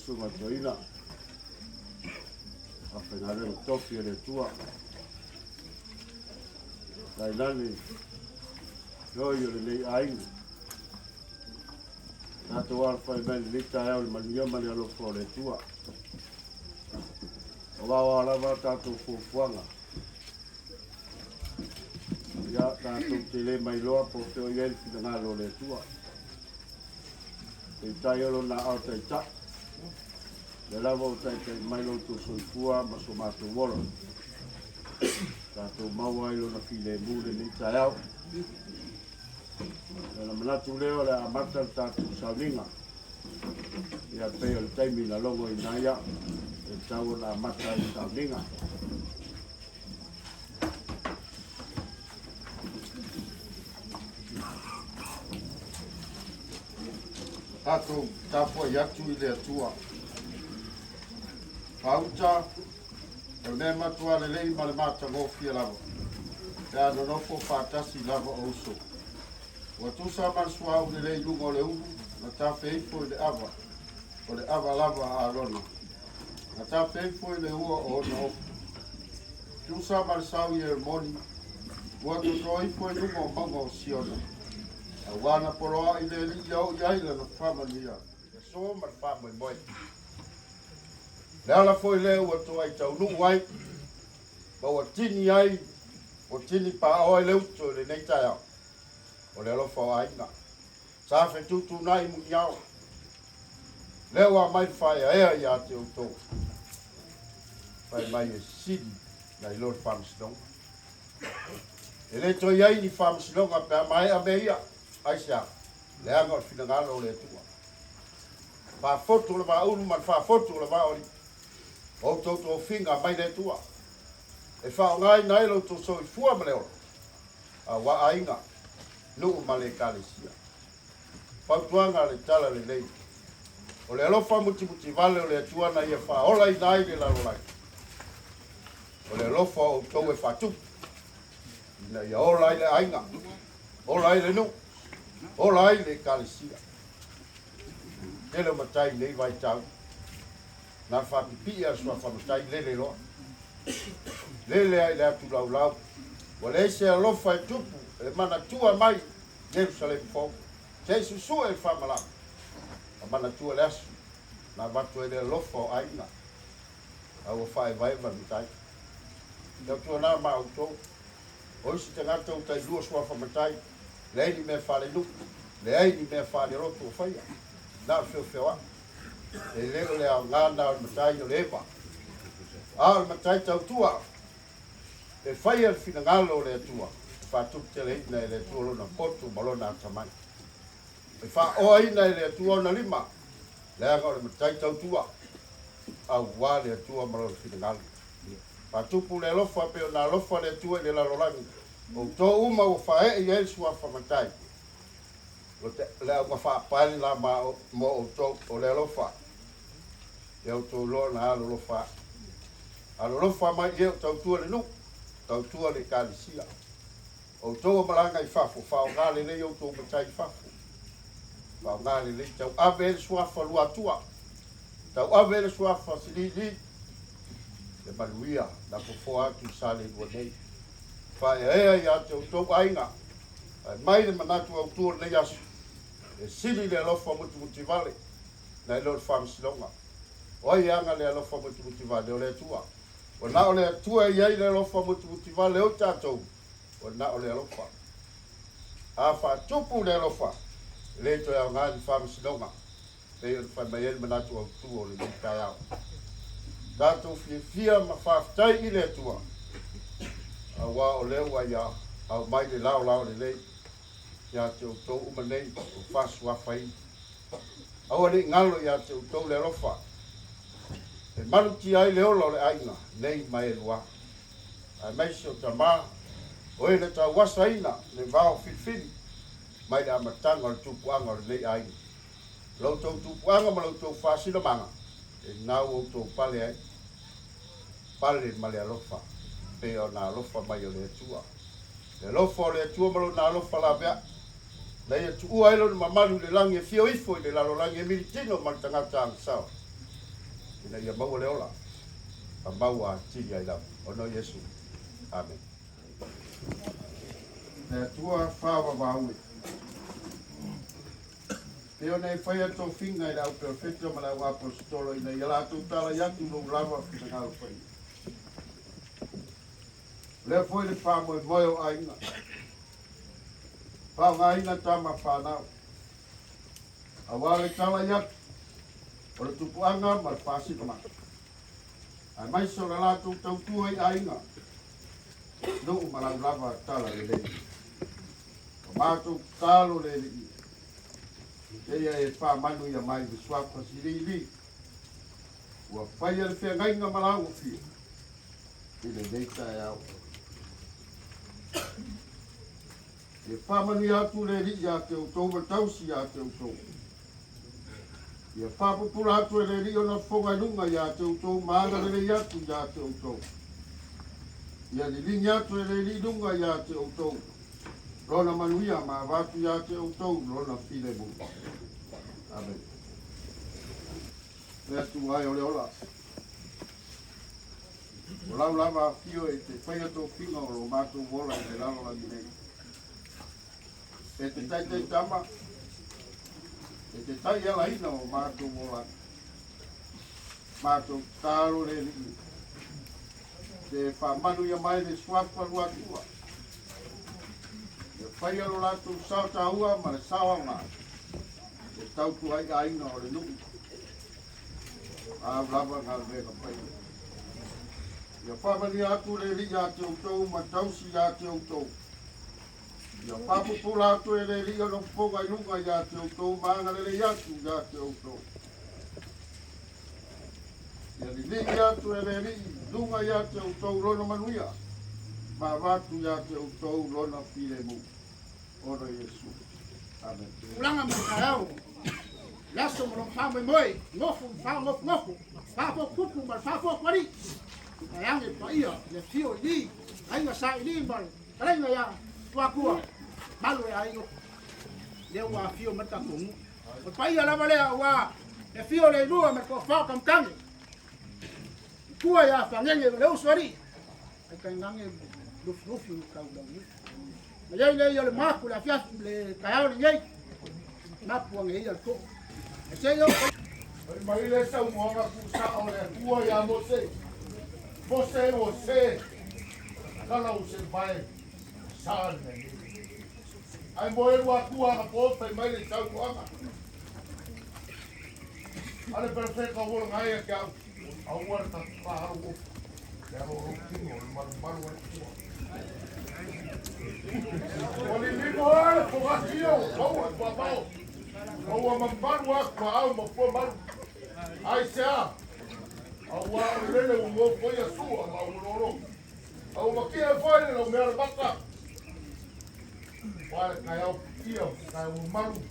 Susuga Toeaina, Aufaigaluega Tofi a le Atua, tainane noi o lenei aiga. Tatou alafai mai lenei taeao i le manuia ma le alofa o le Atua. Aua o a lava tatou fuafuaga, ia tatou te le mailoa po o fea o i ai le finagalo o le Atua. Peitai o lona aao taitai, lea lava ua taitai mai lo outou soifua ma so matou ola. Tatou maua ai lona filemu lenei taeao. Ona manatu lea o le a amata le tatou sauniga. Ia pei o le taimi na logoina ai au, e tatau ona amata ai le sauniga. Tatou tapuai atu i le Atua. Faauta, o le mea matua lelei ma le matagofie lava, pe a nonofo faatasi lava o uso. Ua tusa ma le suauu lelei i luga o le ulu, na tafe ifo i le ava, o le ava lava a Arona, na tafe ifo i le ua o ona ofu. Tusa ma le sau i Heremoni, ua toto ifo i luga o mauga o Siona, auā na poloaʻi le Alii ia oo i ai lana faamanuia. Le aso ma le faamoemoe. Le ala foi lea ua toai taunuu ai, ma ua tini ai, ua tini paoa ai le uto i lenei taeao, o le alofa o aiga. Sa fetuutuunai muniao, lea ua aumai le faaeaea ia te outou, fai mai e sili nai lo le faamasinoga. E le toe i ai ni faamasinoga pe a maea mea ia. Aisea? Leaga o le finagalo o le Atua. Faafotu o le vaaulu ma le faafotu o le vaa o alii. O outou tofiga mai le Atua e faaaogaina ai lo outou soifua ma le ola, aua aiga, nuu ma le Ekalesia. Fautuaga a le Tala Lelei. O le alofa mutimutivale o le Atua na ia faaolaina ai le lalolagi. O le alofa o outou e faatupu, ina ia ola ai le aiga, ola ai le nuu, ola ai le Ekalesia. Tele o matai i nei vaitau, na le faapipii a le suafa matai lele loa. Lele ai le atu laulau, ua leai se alofa e tupu e manatua mai Ierusalemu fou, se i susue le faamalama, ma manatua le aso na avatu ai le alofa o aiga, a ua faaevaeva le matai. Tautuana ma outou, o isi tagata ua tailua suafa matai, leai ni mea faalenuu, leai ni mea faalelotu o faia, na o le feofeoai. E le o le aoga na o le matai o le eva, a o le matai tautua e faia le finagalo o le Atua, e faatuputeleina e le Atua lona poto ma lona atamai. E faaoaina e le Atua ona lima, leaga o le matai tautua, auā le Atua ma lona finagalo. Faatupu le alofa pei ona alofa le Atua i le lalolagi, outou uma ua faaee i ai le suafa matai. O le auga faapae lena mo outou, o le alofa. Ia outou iloa ona alolofa ae. Alolofa mai i e o tautua le nuu, tautua le Ekalesia. Outou o malaga i fafo, faaaoga lelei outou matai i fafo. Faaaoga lelei, tauave ai le suafa Luatua, tauave ai le suafa Siliili, le manuia na fofoa atu i Saleilua nei. Faaeaea ia te outou aiga, ae mai le manatu autu o lenei aso, e sili le alofa mutimutivale nai lo le faamasinoga. O ai e aga le alofa mutimutivale? O le Atua. Ua na o le Atua e i ai le alofa mutimutivale o i tatou, ua na o le alofa. A faatupu le alofa, e le toe aoga ni faamasinoga, pei ona fai mai ai le manatu autu o lenei taeao. Tatou fiafia ma faafetai i le Atua, auā o lea ua ia aumai le laolao lelei ia te outou uma nei o faasuafaina. Aua ne i galo ia te outou le alofa e malutia ai le ola o le aiga nei ma e lua, aemaise o tama o e na tauasaina le vao filifili mai le amataga o le tupuaga o lenei aiga. Lo outou tupuaga ma lo outou faasilamaga, e nau outou pale ai, pale ma le alofa, pei ona alofa mai o le Atua. Le alofa o le Atua ma Lona alofa laveai, na Ia tuua ai Lona mamalu i le lagi e fio ifo i le lalolagi e militino ma le tagata agasao. Ina ia maua le ola, ma maua atili ai lava. Ona o Iesu. Amene. Le Atua faavavau e. Pei ona e faia tofiga i le au perofeta ma le au aposetolo ina ia latou talai atu lou lava finagalo paia. O lea foi le faamoemoe o aiga, faaaogaina tama fanau, aua le talai atu o le tupuaga ma le faasinomaga, aemaise o le latou tautua i aiga, nuu ma lau lava tala lelei. O matou tatalo le Alii, seia e faamanuia mai le suafa Silili, ua faia le feagaiga ma lau afio i lenei taeao. Ia faamanuia atu le Alii ia te outou ma tausi ia te outou. Ia faapupula atu e le Alii ona fofoga i luga ia te outou ma agalelei atu ia te outou. Ia liligi atu e le Alii luga ia te outou lona manuia ma avatu ia te outou lona filemu. Amene. Le Atua e o le ola. O lau lava afio e te faia tofiga o lo matou ola i le lalolagi nei. E te taitai tama, e te taialaina o matou ola. Matou tatalo le Alii, te faamanuia mai le suafa Luatua. Ia faia lo latou sao taua ma le sao aoga e tautua ai aiga o le nuu. Au lava galuega paia. Ia faamanuia atu le Alii ia te outou ma tausi ia te outou. Ia faapupula atu e le Alii ona fofoga i luga ia te outou ma agalelei atu ia te outou. Ia liligi atu e le Alii luga ia te outou lona manuia ma avatu ia te outou lona filemu. Ona Iesu. Amene. Tulaga ma le taeao, le aso ma lona faamoemoe, nofo ma faanofonofo, faafotutupu ma le faafotualii, vaeane le paia, le afio i Li, aiga Sa Ili ma le fetalaiga ia Tuatua, malu e aiga, lea ua afio mai le tatou nuu. O le paia lava lea aua le afio o Leilua ma le toafa o Kamutage, matua ia Fagege ma le uso alii, ai tainane lufilufi o taulauniu. Na iai lea ia o le mapu le afiafi le taeao lenei, mapu ane ia le too. E se i o Fai mai le saunoaga tuusao o le Atua iā Mose, Mose ua se, kala ua se vae sa le mea nei. Ae mo e lua Atua anapo fai mai le saunoaga a le perofeta ua laga ia te au, aua le tatou fahalo ofu, le alo o lou tino le malumalu o le Atua. Ua liligo lava le fogasi ia ua maua i puamao, ma ua mamalu atu aau ma pua malu. Aisea? Aua o lele ua nofoia sua ma ua lolo. A ua makia foi le laumea le maka. Aua le taeao pikia o se taeao mamalu.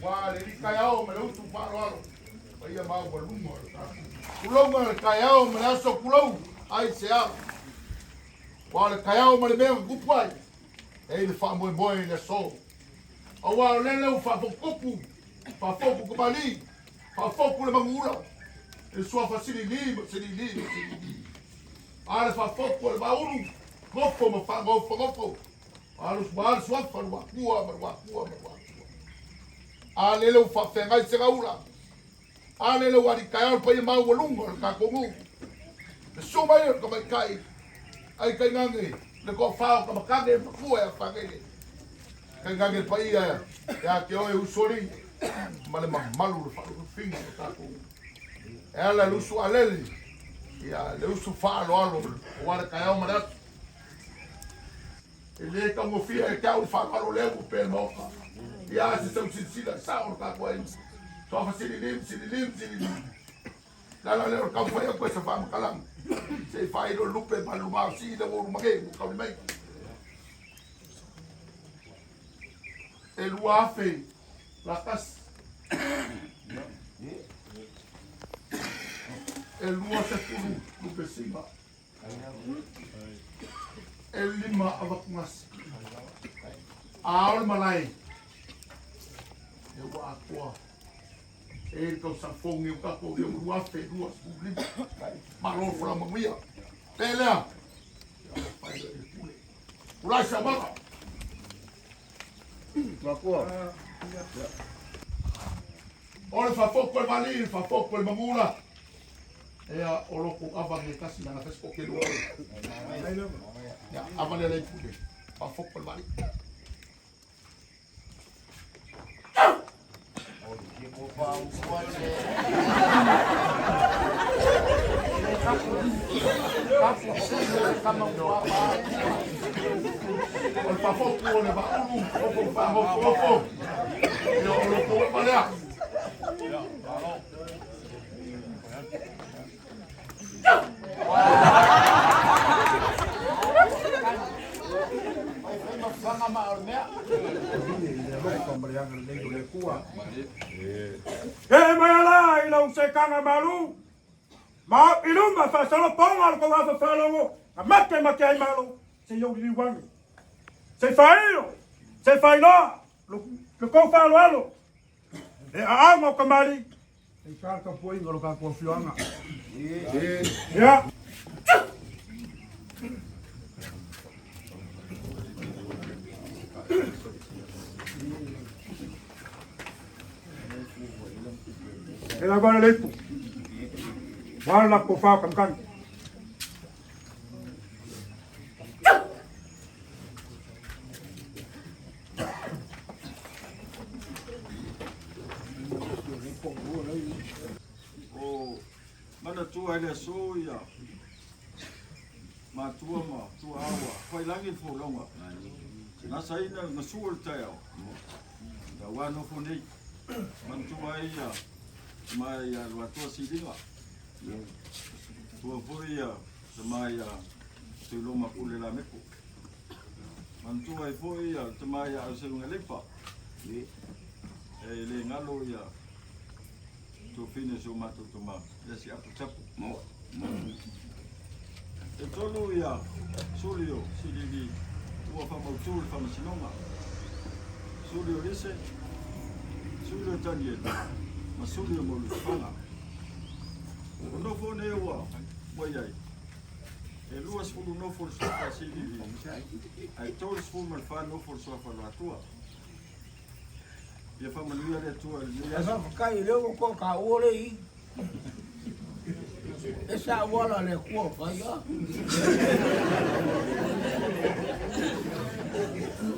Aua le alii taeao ma le utu faaaloalo. Paia maualuga o le tatou. Tulou le taeao ma le aso tulou. Aisea? Aua o le taeao ma le mea na tupu ai, e i ai le faamoemoe i le aso. Aua o lele ua faafotutupu, faafotu tamalii, faafotu le manuula, i le suafa Silili ma Silili ma Silili. A le faafotu a le Vaaulu, nofo ma faanofonofo, a le suafa Luatua ma Luatua ma Luatua. A lele ua faafeagai Segaula, a lele ua alitaeao le paia maualuga o le tatou nuu. Le susu mai o le tamaitai ai tainane le toafa o Tamatane matua ia Fagege. Tainane le paia ia te oe usoalii ma le mamalu o le faalufilufiga o tatou. E ala i le usu alele, ia le usu faaaloalo aua le taeao ma le aso. E le taugofie ia te au le faaaloalo lea ua opea i le Maota. Ia se sau silasila i sao o le tatou aiga. Suafa Silili ma Silili ma Silili. Le ala lea o le taumafai atu ai se faamatalaga se i faailo le lupe ma le lumaosii lea ua ulu mai ua tauli mai. E 2000 latasi. E 20 lupe sima. E 5 avatugasi. A o le malae, e ua atoa. E le tausaga fou nei o tatou lea ua 2025. Malo le folau manuia. Pe lea. Fai le pule. Tulai saumaga. Makua. O le faafotu e mali, le faafotu e magula. Ea o loko ava ne tasi na tasi ko ke lua. Ya ava le le pule. Faafotu e mali. O le faafotu o le vaulu, ofo faafotu ofo. Ia o loko ava lea. E mai ala i lau sekanga malu. Ma i luma whasalo ponga lo kau whawhalogo. A mate mate ai malo. Se iau li wangi. Se whaio. Se whailoa. Lo kou whaloalo. E a au ngau kamali. E kāl ka puinga lo kā kua whioanga. Ia. E la gona leipu. Wala ko whao kamkani. O manatua ai le aso ia matua ma tuaua failangi le folauga gasaina le gasua le taeao ua nofo nei manatua ai ia tama ia Luatoa Siliga tua foi ia tama ia Tuiloma Pule Lameko manatua ai foi ia tama ia Auseluga Leipa e le galo ia tofine so matou tama ia si apu tapu e tolu ia Sulio Silili ua faamautū le faamasinoga Sulio Lise Sulio Tanieli ma Sulio Maulufaga o nofo nei ua ua iai e 20 nofo le suafa Silili ae 34 nofo le suafa Luatua ia faamanuia le Atua i lenei aso. Faafetai lea ua toe taua le i. E sa uala le Atua fai a.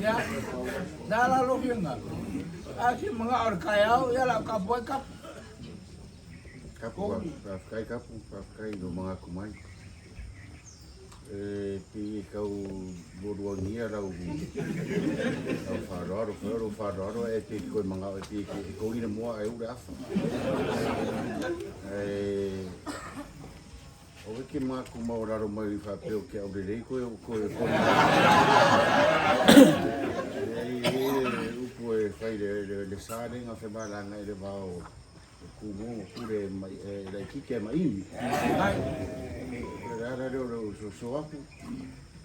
Ia, na la lo finga. A si mga o le kaeao, ia la ka puai kapu. Kapu, faafetai kapu, faafetai i lo magaku mai. E pei e tau lualuagia lau lau faaaloalo foi o lou faaaloalo ae pei e toe manao e pei e koli le moa ae u le afa. Ae aua e te magaku maualalo mai faapea ou te aulelei koe koe koe. Leai e i ai le upu e fai le le sa lea na femalaga ai le va o Tumua ma Pule e laitiiti ae maimi. O le ala lea o lou soso atu,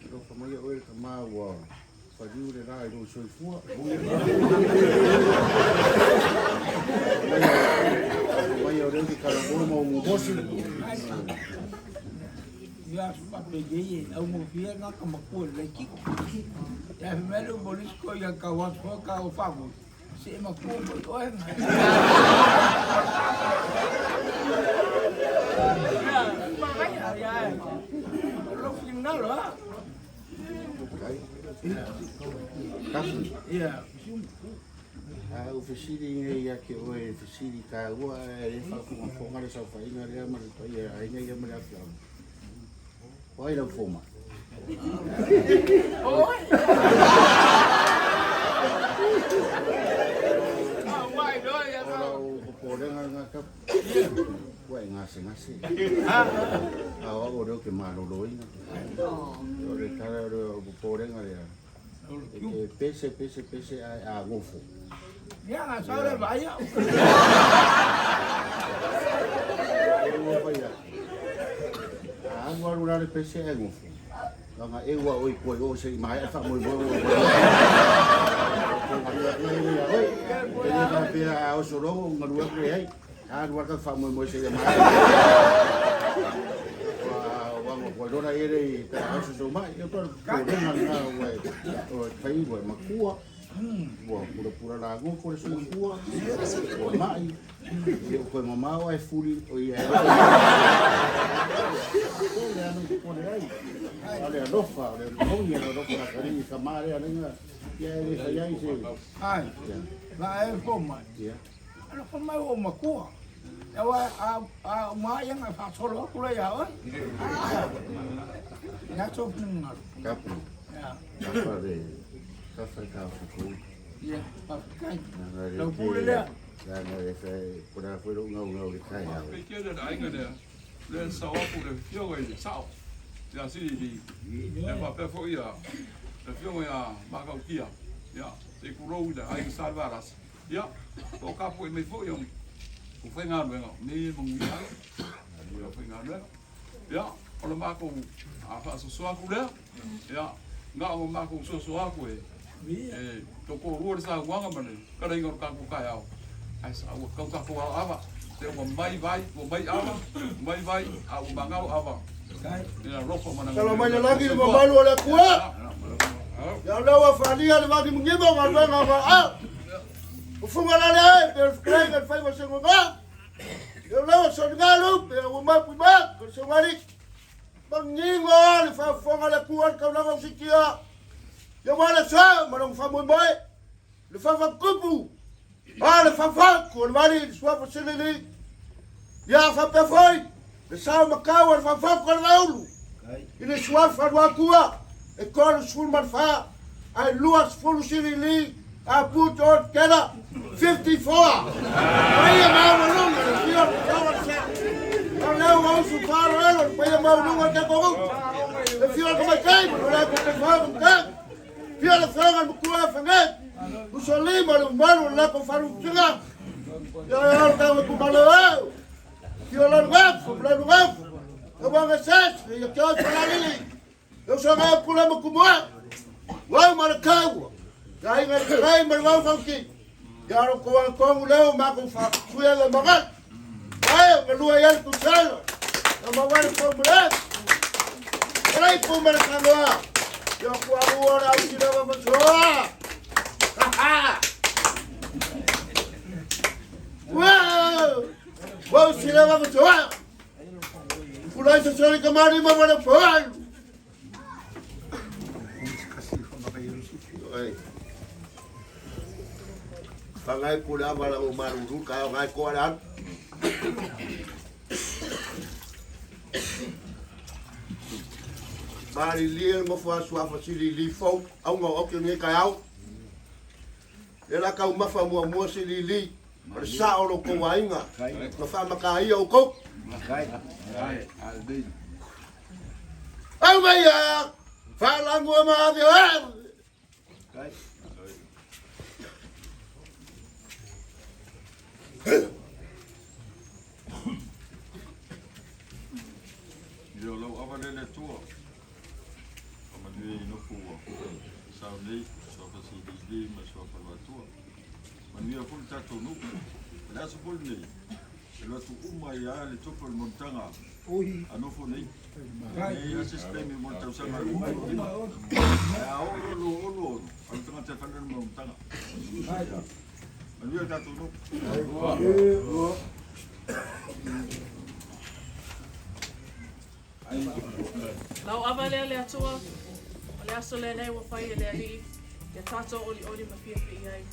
alofa mai oe le tama ua faliu le la i lou soifua. Mai o lea ke kalauono ma o momosi. Ia faapelei e augofie na ka makua le laitiiti. Ia fai mai le ubolisiko ia kau atu foi ka o faagoi. Se e makua foi oe. Lou finagalo a. Kafu. Ia. A ou fesili nei ia te oe, fesili taua ae le faafogafoga le saofaiga lea ma le paia e aiga ia ma le afioaga. O ai lau fomai? Oi. O lau popolega lena kapu, ua e gasegase. A o au o lea ou te maloloina. O le tala o le popolega lea, e te pese pese pese ae a gofo. Ia na sao le vaai au. E ua fai atu. A alu alu la le pese ae gofo. Laga eu a oi koe o se i maea le faamoemoe o galue atu ai ia oi. E le faapea a oso logo galue atu leai. Alu ala faamoemoe seia maea. Ua ua iloa ia le i pe a oso mai. Ia pa popolega lena ua e fai ua e matua. Ua pulapula lagoa ko le soifua. Ua mai. Ia ua toe mamao ae fuli o ia e le anu popole ai. A o le alofa, o le moni o le alofa o le atalii i tama lea lenga. Ia e le fai ai se. Ai, la e fo mai. Ia. Alofa mai ua ou matua. Aua a uma ai ona faasolo atu lea ia oe. Ia sou finagalo. Kapu. Ia. Kafa le kafa le taofi. Ia, faafetai. Lau pule lea. Leaga e fai pona foi lou gaugau i le taeao. Faapea le aiga lea, lea e sao atu le afioga i le sao ia Silili, ia faapea foi ia le afioga ia Makautia, ia se i tulou i le aiga Salevalasi. Ia, o lo o tapuai mai foi o faigaluega, o mea ia e manuia ai le aufaigaluega. Ia, o le matou faasoasoa atu lea, ia, na ona matou soasoa atu e toatoalua le saunoaga ma le fetalaiga o le tatou taeao, ae ua tau tatou ava, se ua mai vai, ua mai ava, mai vai, a ua magalo ava. Ia alofa ma Tala mai le lagi le mamalu o le Atua. Ia lea ua faalia le vagimugima o galuega o aao. Ufuga lale ai pe o le fetalaiga le faiva o segoga. Ia lea ua soligalu pe ua mapu i ma ko se Manino a le faafofoga a le Atua i le taulaga o Sitia, ia ua le sa ma lona faamoemoe, le faafakupu a le faafaku o le vali i le suafa Silili, ia faapea foi le sa matau a le faafaku a le Vaaulu i le suafa Luatua e 34 ae 20 Silili a put all together 54. Paia maualuga le afio o le Tau o le Sa. O lea ua usu faaaloalo le paia maualuga o le tatou nuu. Le afio o le Tamaitai ma lo latou taifau ma matagi. Afio le afioga i le Matua ia Fane. Usolima le mamalu o le latou faalupega. Ia ia le tau itumalo e. Afio Lalugafo ma Lalugafo. Tauaga Sese ia Keoi Falalili. Le usoga e pule ma kumua. Wau ma le kaua. Ia aiga le kai ma le wau fauki. Ia ro ko wang kongu leo ma ko fa kuya le magal. Ai ma lua ia le kusala. Na ma wale ko mle. Rai po ma le kanoa. Ia ku aru ora au si lava masoa. Ha ha. Wow! Wow, si lava masoa. Pulai sa soli kamari ma wale po. Whangai pule ava la o maruru ka o ngai koa le anu. Malilie le nofo a suafa Silili fou, auga o oki o lenei taeao. Lea la taumafa muamua Silili, o le sao o lo outou aiga na faamataia outou. Au mai ia, faalagua ma ave o e. Ia o lau ava lea le Atua, faamanuia i nofo ua sao nei, suafa Silili ma suafa Luatua. Manuia foi le tatou nuu. O le aso foi lenei, e alu atu uma ai lava le tupe o le monotaga a nofo nei. E leai lava se isi taimi mo le tausaga 25. Ae a oo loa 2026, alu tagata e fai lana monotaga. Ia, manuia le tatou nuu. Lau ava lea le Atua, o le aso lenei ua fai e le Alii, ia tatou olioli ma fiafia i ai.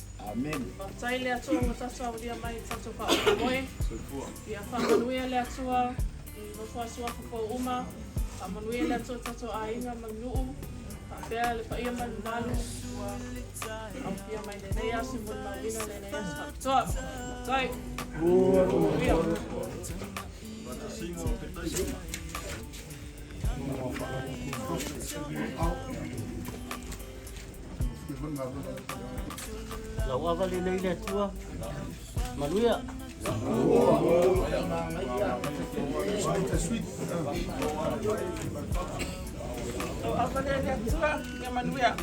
Faafetai le Atua ua tatou aulia mai i tatou faamoemoe. Ia faamanuia le Atua i nofo a suafa fou uma, faamanuia le Atua i tatou aiga ma le nuu, faapea le paia ma le mamalu ua aofia mai lenei aso i molimauina lenei aso faapitoa. Faafetai. Manuia. Faatasiga o Petaia. Lau ava lenei le Atua. Manuia. Lau ava lea le Atua, ia manuia.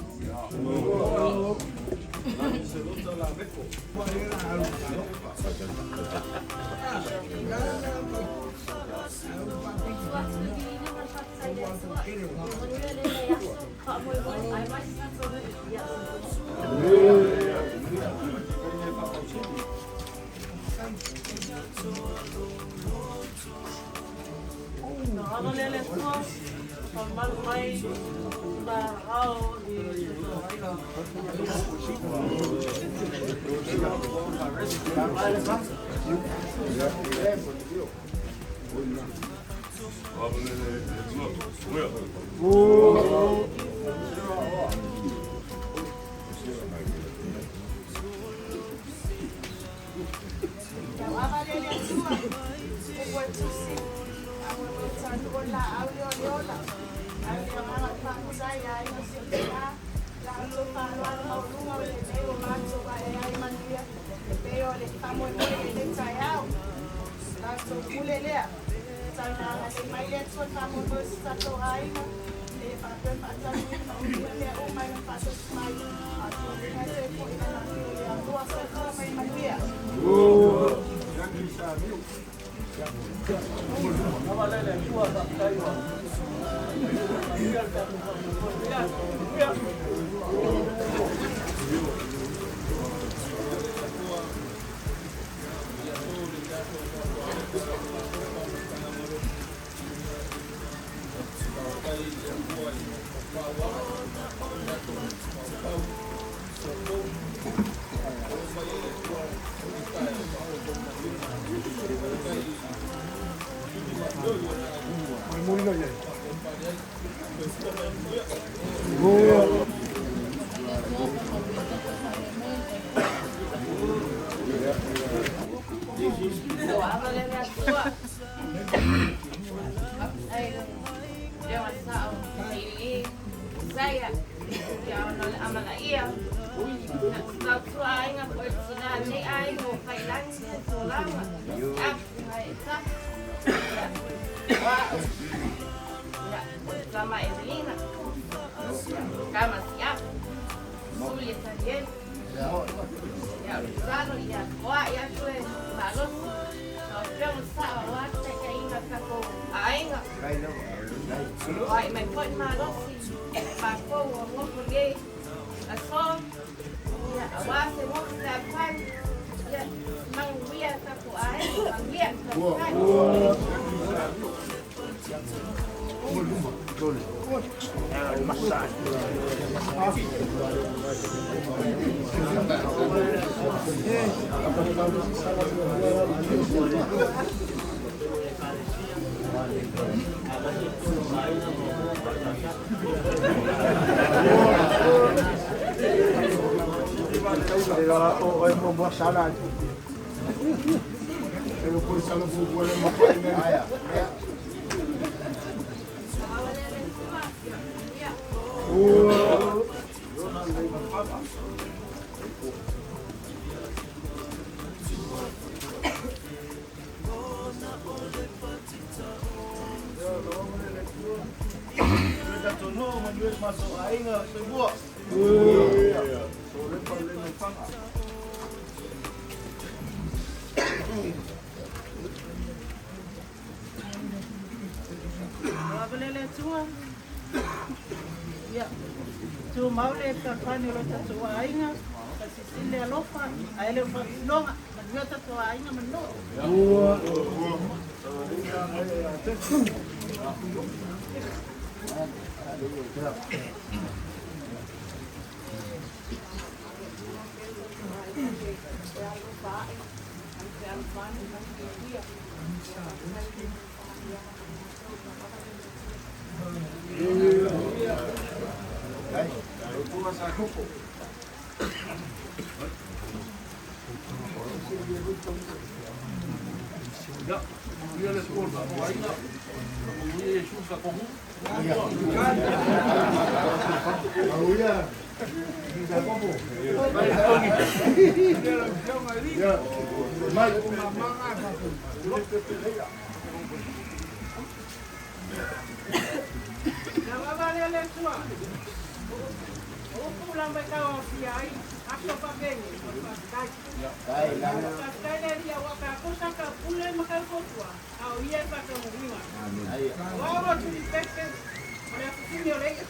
O upu la mai kau o fia ai, aso whakenge, o whakatai. Whakatai le ria waka kosa ka pule ma kau kotua, au ia e whakamuhinga. O awa turi peke, o le afufini o leia.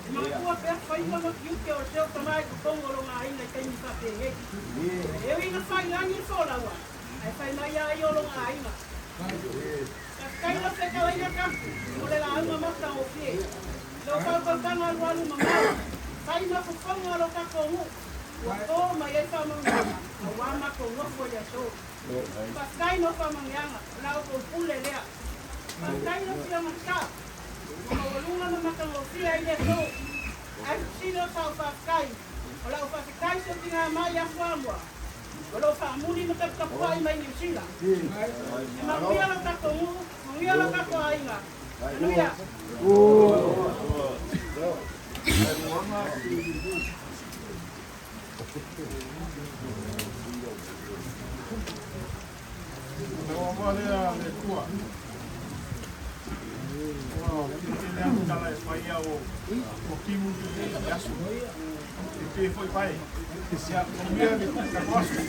E makua pea whaima ma kiuke o seo tamai ko tongo lo ngā ina i taimi whakenge. E ui na whai langi fōlaua, ai whai mai ai o lo ngā ina. Whakatai la whekau ina kampu, o le la aunga mata o fie. Lo kau alu alu mamau, whai ma kufonga lo kako ngu, ua tō mai e whamangianga, a wā mako ngofo ia sō. Whakatai no whamangianga, o lau ko pule lea. Whakatai no whia mata, o mawalunga na matangofia i le sō. Ai sino sa o whakatai, o lau whakatai so tinga mai a whamua. O lau whamuni ma taputapuai mai New Zealand. E manuia lo kako ngu, manuia lo kako ainga. Manuia. Le tua. O te lea tala e whai au o kimu i aso. E te foi pai. Ia, manuia le kako aso.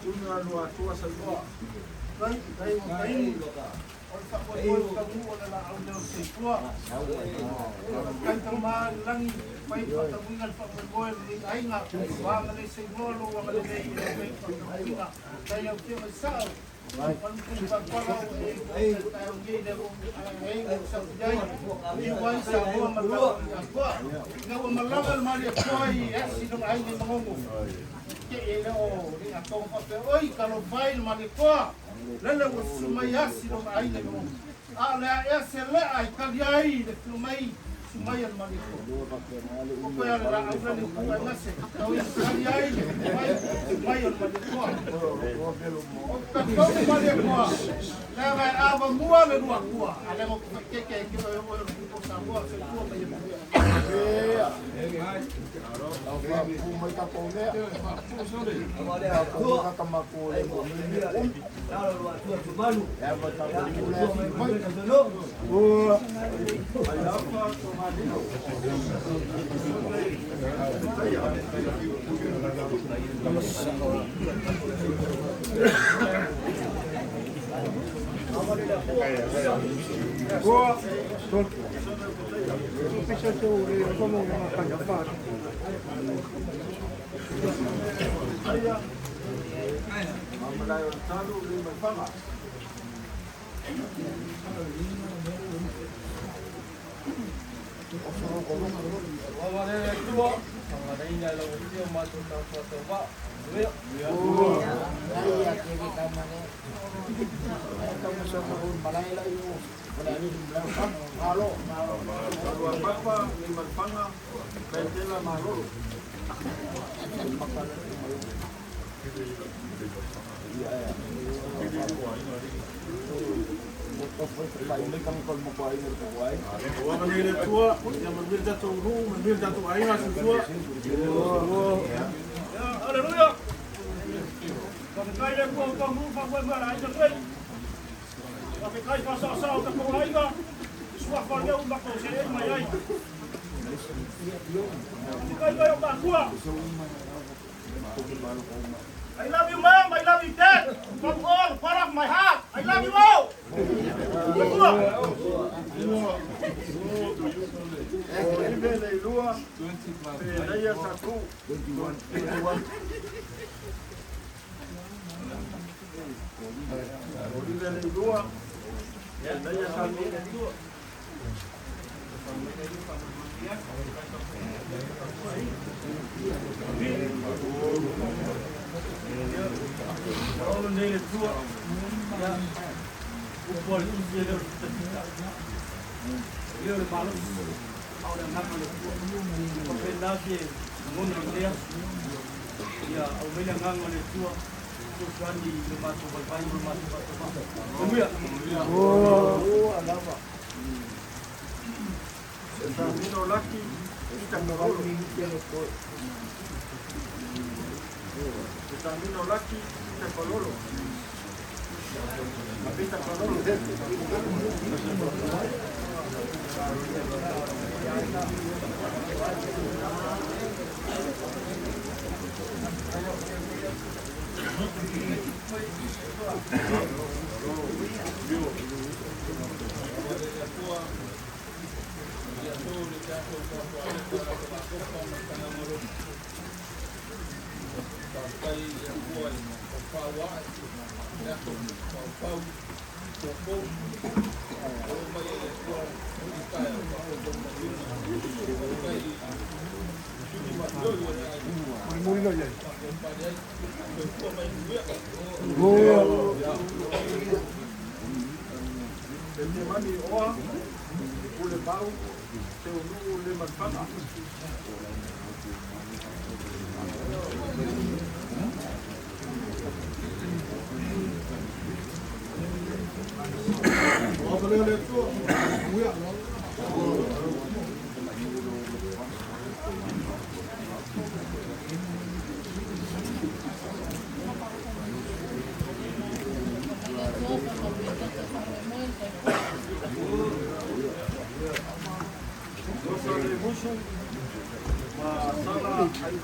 Tuna Luatua Samoa. Vai, vai, vai. O le faamoemoe o taunuu o le laau lea o le soifua. Faafetai tauma i le lagi, fai le faatauiga le faamoemoe lenei aiga, ua agalelei Samoa lou agalelei i lau nei faatauiga. Faafetai lau Afioga i Sao, ina ua malaga le Malietoa i asi lona aiga i Magogo, te e le o le atoga faapea, oi, talofa e i le Malietoa, lele ua susu mai asi lona aiga i Magogo. A o le a ea se lea i tali ai le fio mai susu mai a le Malietoa. O koe a le laau lea le upu e gase, tau i tali ai le fio mai susu mai o le Malietoa. O tatou le Malietoa, leaga e avamua le luatua, a le go faitete e ke oe oe o le kupo Samoa, soifua ma ia manuia. Hallelujah. Faafetai le Atua ua taunuu faamoemoe a le aiga lenei. Faafetai faasaosao o tatou aiga i suafa o lea ua matou seei mai ai. Faafetai mai o matua. I love you mom, I love you dad. From all part of my heart, I love you all. Matua. O ive le ilua, pe leia sa tu. O ive le ilua, pe leia sa tu. O nei le tua, ia, upu a le tusi e le o le fitafita. Ia o le malosi, a o le agaga o le Atua. Faapena se lagona o lenei aso. Ia, aumai le agaga o le Atua, fesoasoani i le matou vaivai ma le matou faatauvaa. Manuia. Tamino Laki, Pita Kololo. Tamino Laki, Pita Kololo. Pita Kololo. E te mani oa, pule pau, te unu le manfanga. Rosa le Musu, ma Sala Thank you.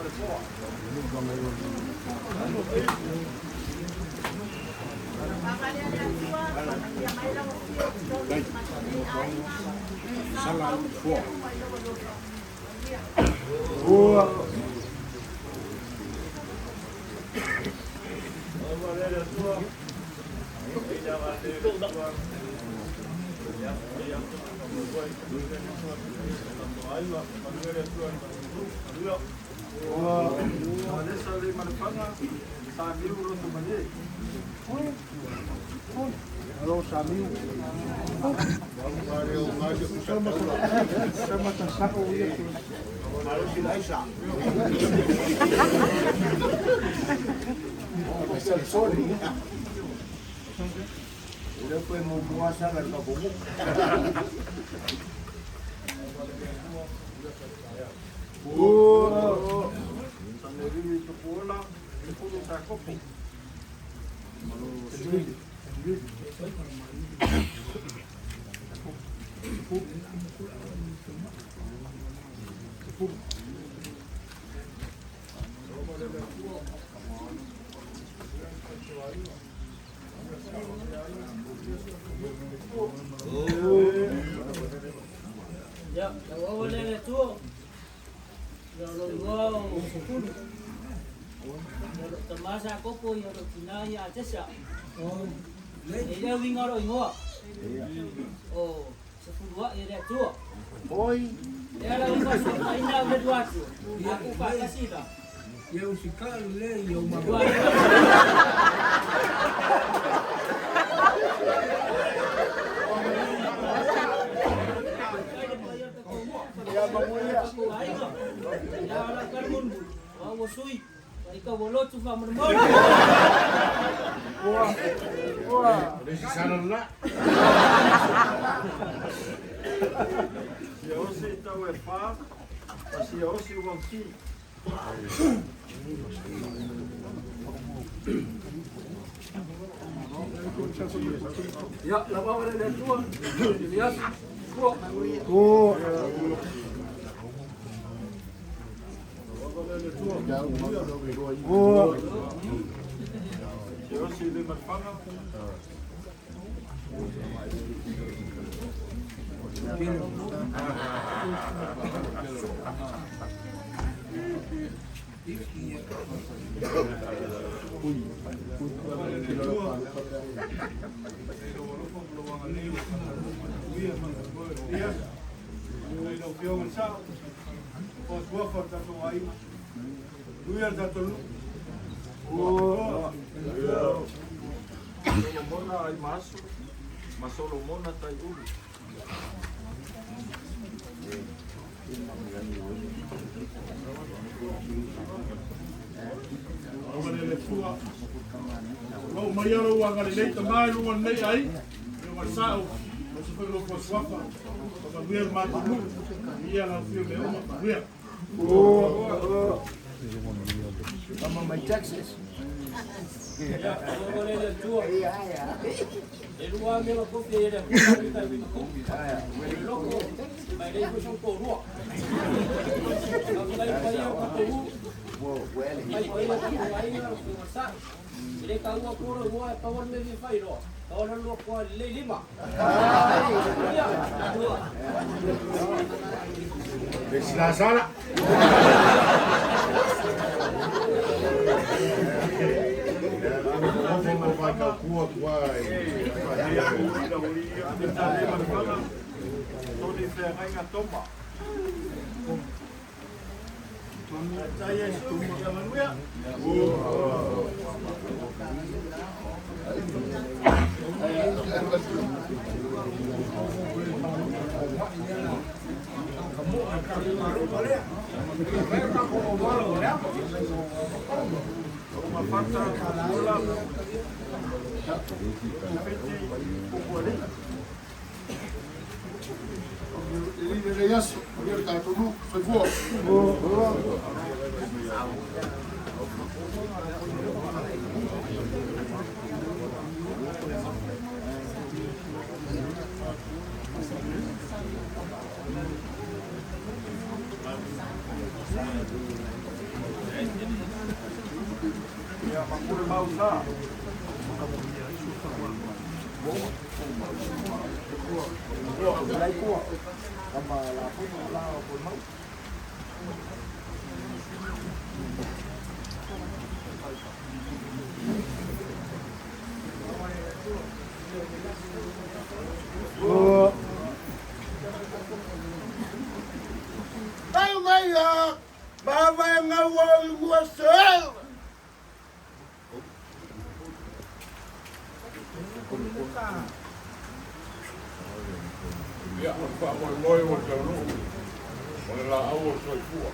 Ia, ma pule mausa. Ia, o le faamoemoe o le taunuu o le laau o le soifua.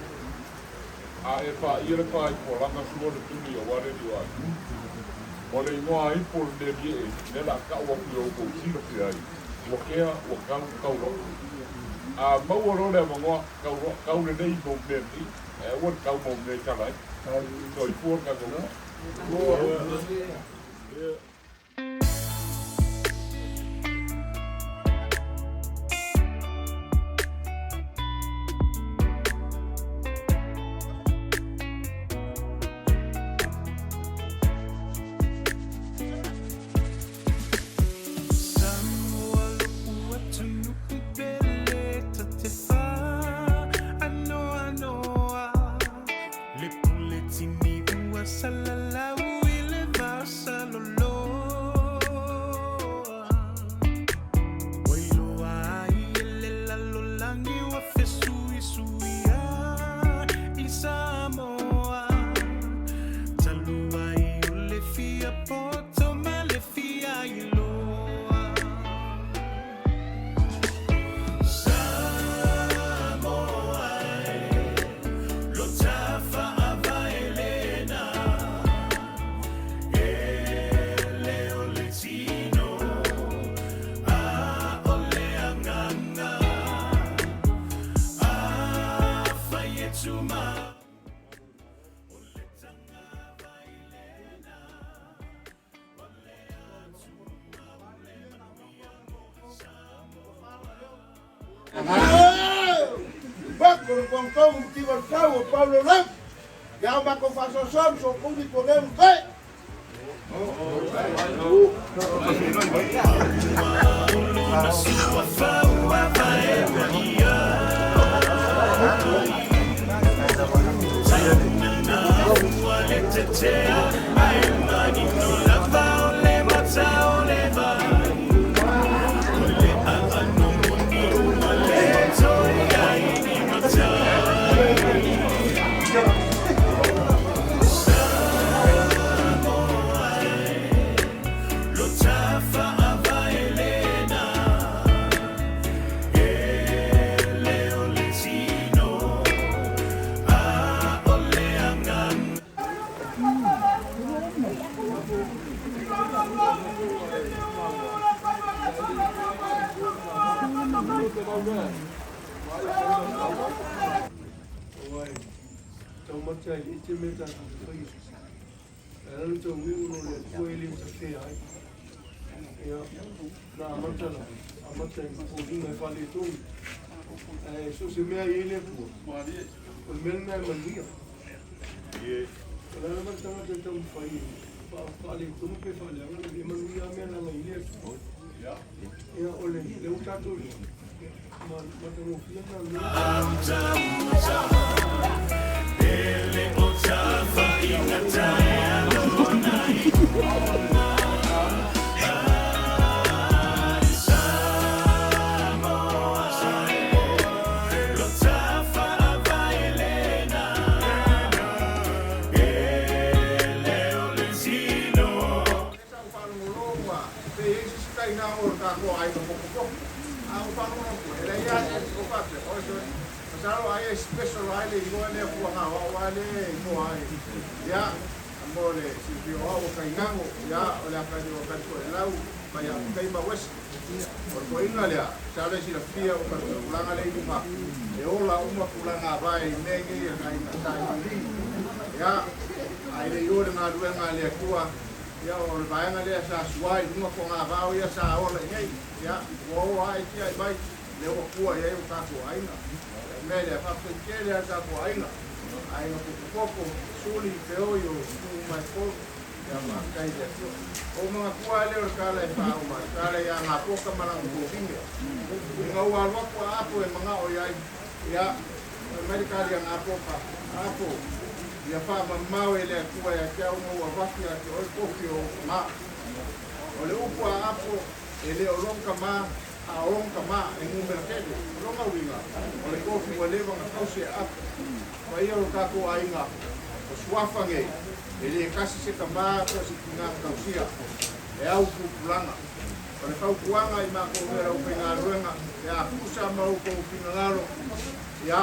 A e paia le paaipualaga sua le tuli aua le alii o aiga. O le igoa ipu o lenei alii ee, lea o le a tau atu i o outou silafia ai, ua tea, ua tau, tau loa. A maua loa le avanoa, tau loa, tau lelei mo mea nei, ae aua le tau mo mea e tala ai. Soifua le tatou nuu. Bako le kongkong mti wa tau o Paulo lau. Ia o mako fasosom so kuni ko leu kai. Aiga Pokopoko, Suli, Feoio, Tu'u mai Kolu, ia faafetai i le Atua. O magatua lea o le tala e faauma, le tala ia Gapoka ma lana tovine. Ina ua alu atu a Apo e mana'o i ai, ia, fai mai le tali a Gapoka, Apo, ia faamamao e le Atua ia te au ma ua avatu ia te oe tofi o ou tamā. O le upu a Apo, e le o lona tamā, a o lona tamā, e numera tele. O lona uiga, o le tofi ua leva ona tausi e Apo. Paia o lo tatou aiga, o suafa nei, e le tasi se tamā po o se tinā na tausia, e au pupulaga. O le fautuaga i matou mea lau faigaluega, pe a tusa ma outou finagalo, ia,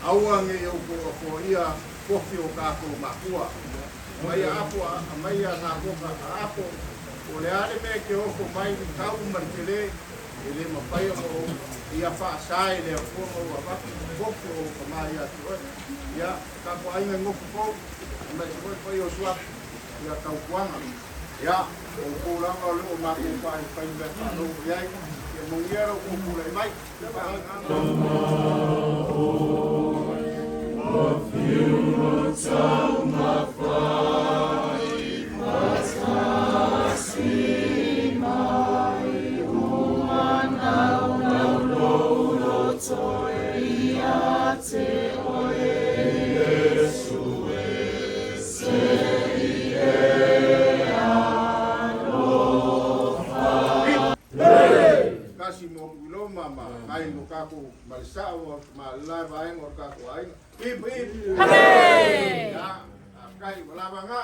aua ne i outou afoaia tofi o tatou matua. Aumai a apo, aumai a gapoka a apo, po o le a le mea e te ofo mai i le tau ma le tele, e le mafai ona ou ia faasa e le Atua ma ou avatu tofi o ou tama ia te oe. Ia, tapuaiga i nofo fou, aemaise foi le paia o Suafa, ia tautuaga. Ia, o outou lava o lo o matou fai mea faalogo i ai, ia manuia lo outou tulai mai. Kasi mo Tuiloma ma kai no tatou ma le sa'o ma le la vaega o le tatou aiga. Hip hip! Hooray! Ia, faafetai ua lava na.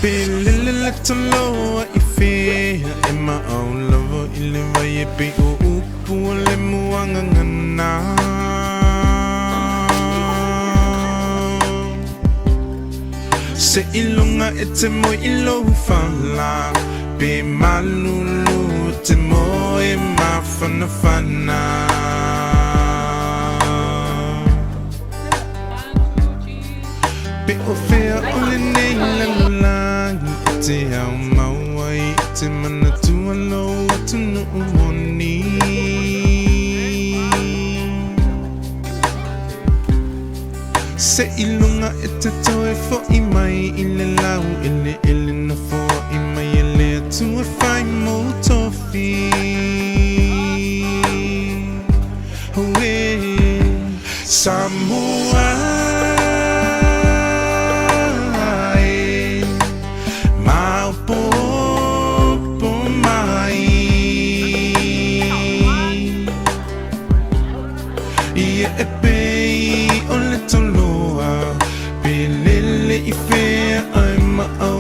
Pelele toloa i fea e maau lava i le vai e pe o upu o le muagagana. Se iloga e te moe i lou fala pe malulu e te moe mafanafana. Pe o fea o lenei lalolagi e te ao mau ai i te manatua lou atunuu moni. Se iloga e te toe fo'i mai i le lau eleele na foa'i mai e le Atua fai mou tofi. Oe Samoa e maopopo mai. Ia e pei o le toloa, pe lele i fea ai maau.